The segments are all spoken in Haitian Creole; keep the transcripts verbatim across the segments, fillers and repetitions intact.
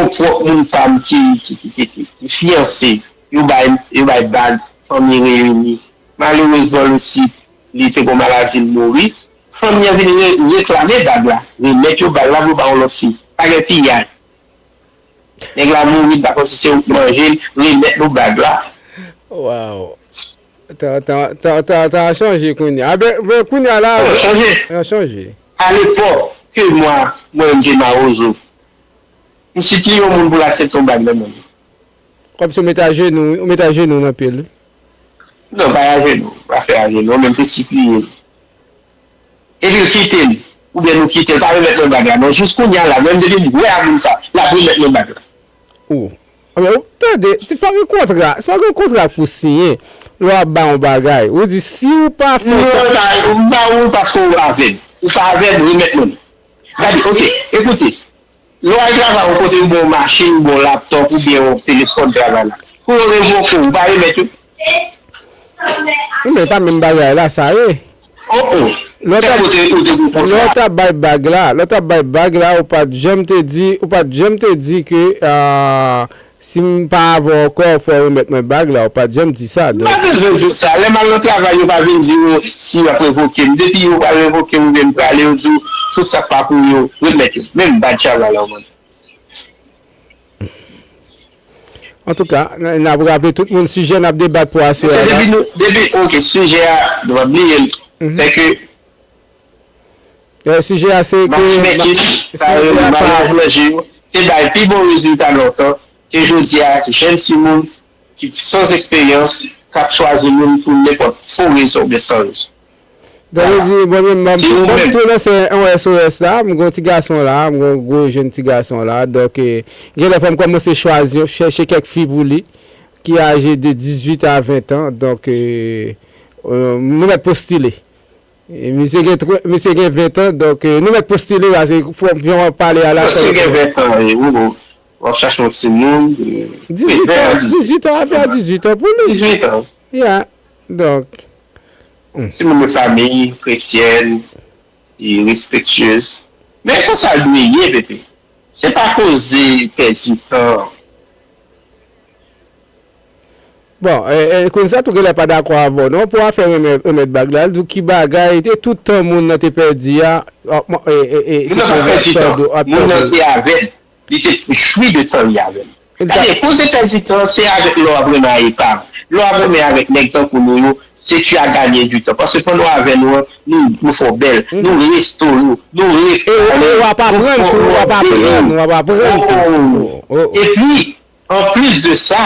pwòp moun pa m ki, ki, ki, ki, ki, ki fiyanse, yo bay, yo bay bag, fanmi reyini. Malerezman, Lucy, li te gon maladi, l mouri. Fanmi an vin re-, reklame bag la, remèt yo bag la pou yo ba yon lòt fi. Pa gen piyay. Nèg la mouri, m pa konn si se ou k manje l, remèt nou bag la. Waw. Tan, tan, tan, tan, tan chanje kounye a. A, ben, ben, kounye a la, Tan chanje. Tan chanje. Alepòk, ke mwa, mwen menm, J. Mawozo, m sipliye yon moun pou l aksepte yon bag nan men m. Kòmsi w met ajenou, w met ajenou nan pye l. Non, pa ajenou, pa fè ajenou, mwen menm se sipliye l. Epi l kite l, oubyen nou kite l, pa remèt mwen bag la non, jis kounye a la, menm depi m wè a moun sa, l ap remèt mwen bag la. Ou. Anben, ou tande, ti fòk gen kontra, fòk gen kontra pou siyen. Lè w ap bay yon bagay, ou di si ou pa fè Non, sa. pa, m pa ou paske ou avè m. Ou pa avè m, remèt mwen. Gade, oke, ekoute. Lè w al travay yon kote, yo ba w yon machin, yo ba w yon laptòp oubyen yon telefòn travay la. Kou yo revoke w, ou pa remèt yo? Wi, men pa menm bagay la, sa ye. Oh, oh. Lè w t ap, Kèl kote ou te pou lè w kontra? t ap bay bag la, lè w t ap bay bag la, ou pa t janm te di, ou pa t janm te di ke, ah, si m pa avè w ankò, fò w remèt mwen bag la, ou pa t janm di sa. M pa bezwen di w sa. Lè m al nan travay, yo pa vin di w si y ap revoke m. Depi yo pral revoke m oubyen m prale, yo di w tout sa k pa pou yo, remèt yo. Menm badj travay la, ou mande. Antouka, n, n ap raple tout moun sijè n ap debat pou aswè Se a la. Depi nou, depi, oke, sijè a, nou pa bliye l. Se ke Eh, sijè a se ke matchmaking, ma- sa yo sijè a pa- maryaj manje yo, te bay pi bon rezilta lontan ke jodi a, jèn timoun ki san eksperyans, k ap chwazi moun pou nenpòt fo rezon oubyen san rezon. Donk, yo di, bon, men, bon, Si ou bon, menm- tou nan se yon S O S la, m gon ti gason la, m gon gwo jèn ti gason la. Donk, eh, gen lè fò m kòmanse chwazi, chèche kèk fi pou li, ki aje de dizuit a ven an. Donk, eh, eh, nou mèt postile. E misye gen, twa- misye gen ven an, donk, eh, nou mèt postile, paske fò m jan w ap pale a la. Misye gen ven an, e, ou, ou, w ap chache yon timoun, e, Dizuit an, dizuit an, afè a dizuit an pou li. Dizuit an. Yeah. Donk, Timoun de fanmi, kretyèn, e respektyez. Men konsa l dwe ye, Pepe. Se pa koze pèdi tan. Bon, e, e, Queen sa tou genlè pa dakò avè w non, pou afè remè-, remèt bag la, l di w ki bagay, e tout tan moun nan te pèdi a, ap, e, e, e, Moun nan pa pèdi tan. Moun nan te avè m. Li te jwi de tan li avè m. Gade, koze pèdi tan, se avèk lè w ap renmen a epa. Lè w ap renmen avèk nèg tankou nou yo, se tu as gagné du temps. Paske pandan w avè nou an, nou, nou fè w bèl, nou resto nou, nou repare, e w ap aprann tou, w ap aprann, w ap aprann tou. Epi, anplis de sa,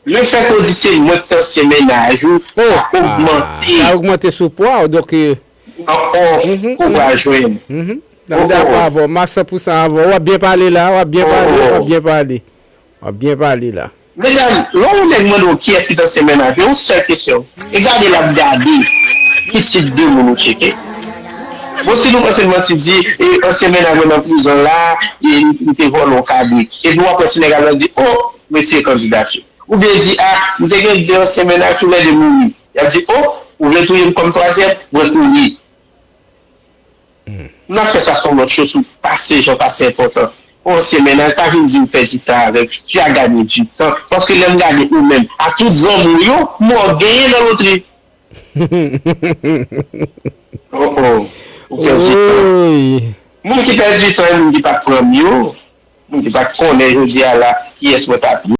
lefètke w di se mwen ki te ansyen mennaj ou, sa ogmante. Sa ogmante sou pwa w, donk, e, Nan òf ou pral jwenn. M dakò avè w, m a san pou san avè w. W ap byen pale la, w ap byen pale, w ap byen pale. W ap byen pale la. Medam, lè yon nèg mande w kiyès ki te ansyen mennaj ou, yon sèl kesyon. E gade l ap gade ki tip de moun ou tcheke. Bon, si nou panse l manti, di, e, ansyen mennaj mwen nan prizon la, e, li te vòlè yon kabrit. Epi w ap wè si nèg la di, o, retire kandidati. Oubyen di, a, m te gen de ansyen mennaj, toulède mouri. Y ap di, o, ou vle touye m kòm twazyèm, mwen kouri. M ap fè sa sou yon lòt cho, sou pase jan pase enpòtan. Yon ansyen mennaj, pa vin di ou pèdi tan avè m. Tu as gagné du temps. Paske lè m gade ou menm, a tout zanmi w yo, m wè w genyen nan lotri. Oh, oh. Ou pèdi tan. Moun ki pèdi tan, e moun ki pa t pran m yo, moun ki pa t konnen jodi a la, kiyès mwen t ap ye.